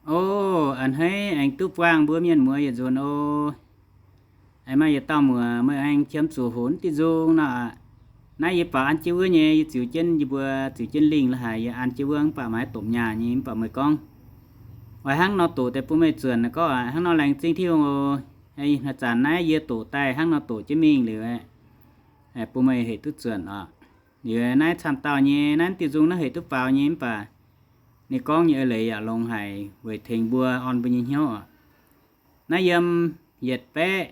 O, a'hneiv aengx duqv buangh mbuo mienh muoz yietc nzunc o. Aengx maaih yietc dauh muoc meih aengx qiemx zuqc hoqc diuh nzung nor aqv. Naaiv yie baaux an jienv wuov nyei, yie ziux jienv yie mbuo ziux jienv lingh la'haic, yie an jienv wuov mv baac maaih domh nyaah nyei, mv baac meih gorngv oix hnangv nor doqc deix bun meih zuonc naaic gorngv aqv. Hnangv nor laengz zingh Tin-Hungh oc. Ih zanc naaiv yie doqc daaih hnangv nor doqc jienv mingh liuz, bun meih hec duqv zuonc oc. Liuz naaiv camv dauh nyei naaiv diuh nzung naaiv hec duqv faaux nyei mv baac ninh gorngv nyei eix leiz yaac longx haic weic tengx mbuo orn mbuo nyei hnyouv oc. Naaiv yiem yietc baeqv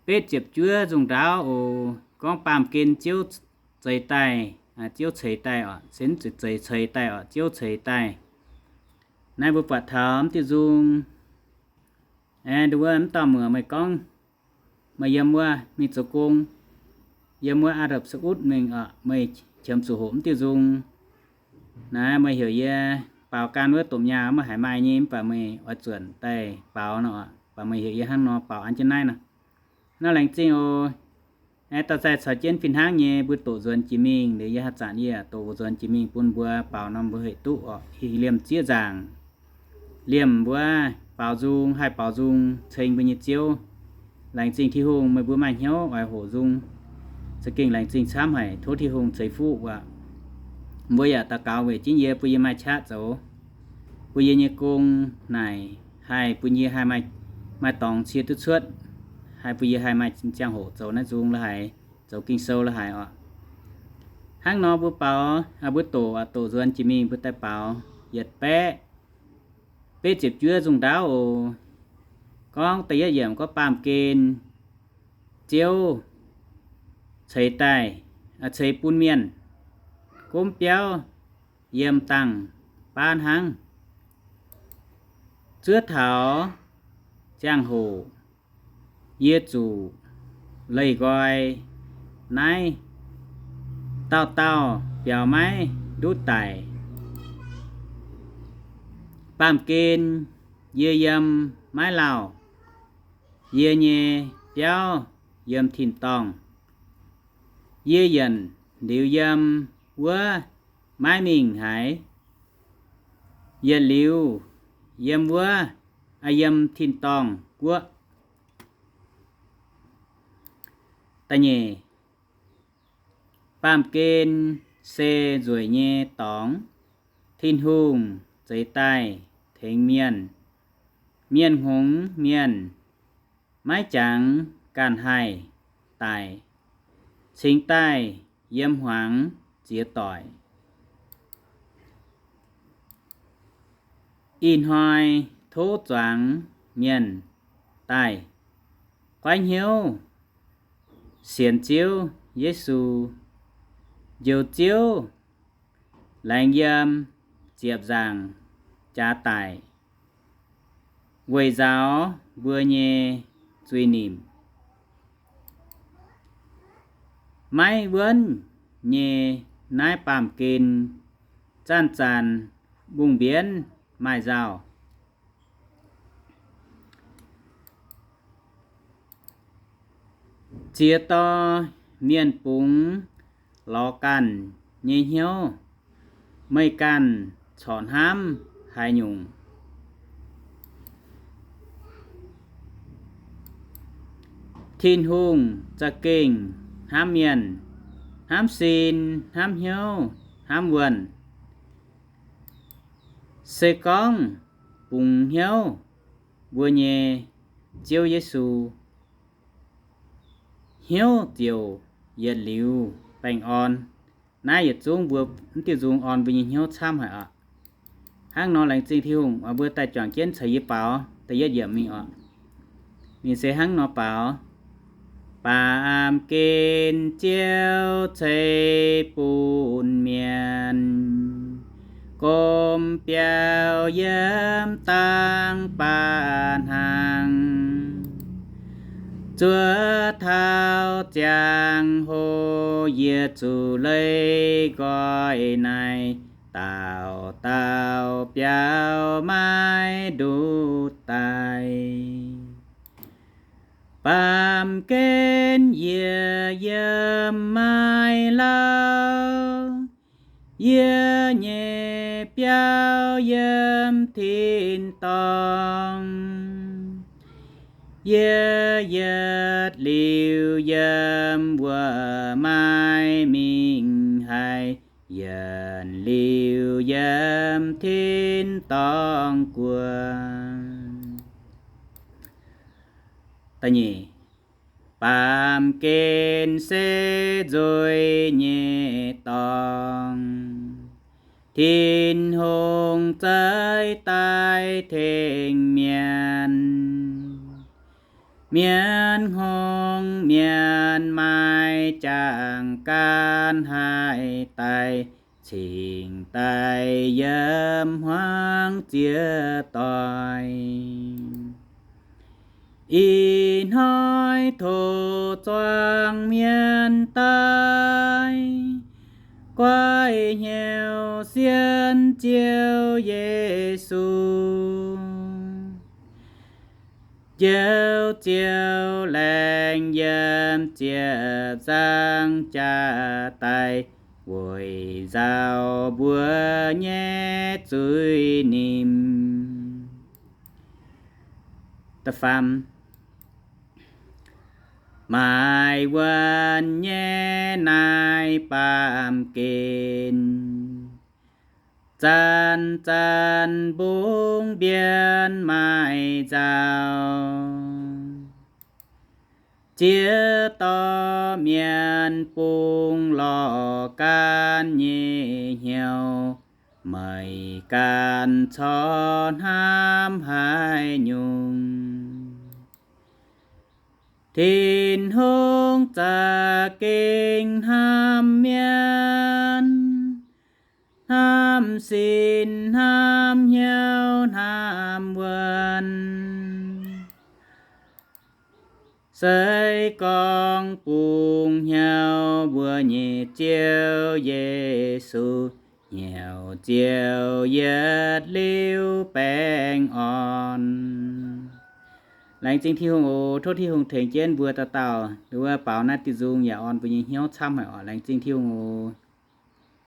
betv ziepc juov nzung ndaauv oc, gorngv baamh gen Ziouv zeix daaih, Ziouv ceix daaih oc, se zeix ceix daaih oc, Ziouv ceix daaih. Naaiv mbuo buatc taux mv diuh nzung, wuov mv dauh muoc meih gorngv meih yiem wuov mingh zoux gong, yiem wuov Aa Rapc Saa Utv mingh oc, meih qiemx zuqc hoqc mv diuh nzung. Naaiv meih heuc yie baaux gan wuov domh nyaah meih haiz maaih nyei mv baac meih oix zuonc daaih baaux nor, baac meih heuc yie hnangv nor baaux an jienv naaiv nor. Nor laengz zingh oc. Aeqv, dorh zaih caux jienv fih hnangv nyei mbuo doqc nzuonx jiex mingh liuz yie haaix zanc yie doqc nzuonx jiex mingh bun mbuo baaux norm mbuo hec duqv oc. Liemh zieqv nzaangc, liemh mbuo baaux nzung, haih baaux nzung ceng mbuo nyei Ziouv. Laengz zingh Tin-Hungh meih mbuo maaih hnyouv oix hoqc nzung, za'gengh laengz zingh camv haic. Tov Tin-Hungh ceix fuqv aqv. Mbuo yaac daux gaux weic jienv yie bun yie maaih qaqv zoux, bun yie nyei gong naaic haih bun yie haih maaih dorngx cie duqv cuotv, haih bun yie haih maaih ziangh hoc zoux naaiv nzung la'haic, zoux Ging-Sou la'haic oc. Hnangv nor mbuo baaux, mbuo doqc, doqc nzuonx jiex mingh mbuo daaih baaux yietc baeqv betv ziepc juov nzung ndaauv oc. Gorngv da'yietv yiemc gorngv baamh gen Ziouv ceix daaih, ceix bun mienh, gomv biauv yiem dangh baav hnangv. Zuov taux ziangh hoc yie zuqc leih nqoi naaiv dauh dauh biaux maiv ndutv daic. Baamh gen yie yiem maiv lauh, yie nyei biauv yiem tin-dorngh. Yie yienc liuz yiem wuov maiv mingh haaix, yietc liuz yiem wuov, yiem tin-dorngh guoqv. Da'nyeic, baamh gen se nzueic nyei dorngx, Tin-Hungh zeix daaih tengx mienh. Mienh hngongx mienh, maiv jangx ganh haih daic, cingx daaih yiem hmuangx ziex doic. Ih hnoi tov zuangx mienh daaih goiv hnyouv sienx Ziouv Yesu, njoux Ziouv laengz yiem ziepc nzaangc jaax daic, weic nzaaux mbuo nyei zuiz-nimc. Maiv wuonv nyei naaiv baamh gen zanc-zanc mbungh-mbienv maaih nzauh. Ziex dorh mienh bungx lorz ganh nyei hnyouv, meih ganh corc hnamv haaix nyungc? Tin-Hungh za'gengh hnamv mienh, hnamv sin, hnamv hnyouv, hnamv wuonh. Se gorngv bungx hnyouv mbuo nyei Ziouv Yesu, hnyouv ziouc yietc liuz baengh orn. Naaiv yietc zungv mbuo mv diuh nzung orn mbuo nyei hnyouv camv haic oc. Hnangv nor laengz zingh Tin-Hungh oc. Mbuo daaih juangc jienv caux yie baaux da'yietv yiemc mingh oc. Ninh se hnangv nor baaux, baamh gen Ziouv ceix bun mienh, gomv biauv yiem dangh baav hnangv. Zuov taux ziangh hoc yie zuqc leih nqoi naaiv dauh dauh biauv maiv ndutv daic. Baamh gen yie yiem maiv lauh, yie nyei biauv yiem yiem tin-dorngh. Yie yietc liuz yiem wuov maiv mingh haic, yietc liuz yiem tin-dorngh guoqv. Baamh gen se nzuih nyei dorngx, Tin-Hungh zeix daaih tengx mienh. Mienh hngongx mienh maaih jangx gaanv haih daaih cingx daaih yiem hmuangv ziex doic. Ih hnoi tov zuangx mienh daaih guaiv hnyouv sienx Ziouv Yesu. Njoux Ziouv laengz yiem ziec nzangc jaax daaih weic nzauh mbuo nyei zuiz-nimc. Da'faam, maaic wuonh nyei naaiv baamh gen, zanc-zanc mbungv mbienv maaih nzauh. Ziex dorh mienh bungx lorz gaanv nyei hnyouv, meix gaanv corc hnamv haaix nyungc. Tin-Hungh za'gengh hnamv mienh, hnamv sin hnamv hnyouv hnamv wuonh. Se gorngv bungx hnyouv mbuo nyei Ziouv Yesu, hnyouv Ziouv yietc liuz baengh orn. Laengz zingh Tin-Hungh oc. Tov Tin-Hungh tengx jienv mbuo dauh dauh wuov baaux naaiv diuh nzung yaac orn mbuo nyei hnyouv camv haic oc. Laengz zingh Tin-Hungh oc.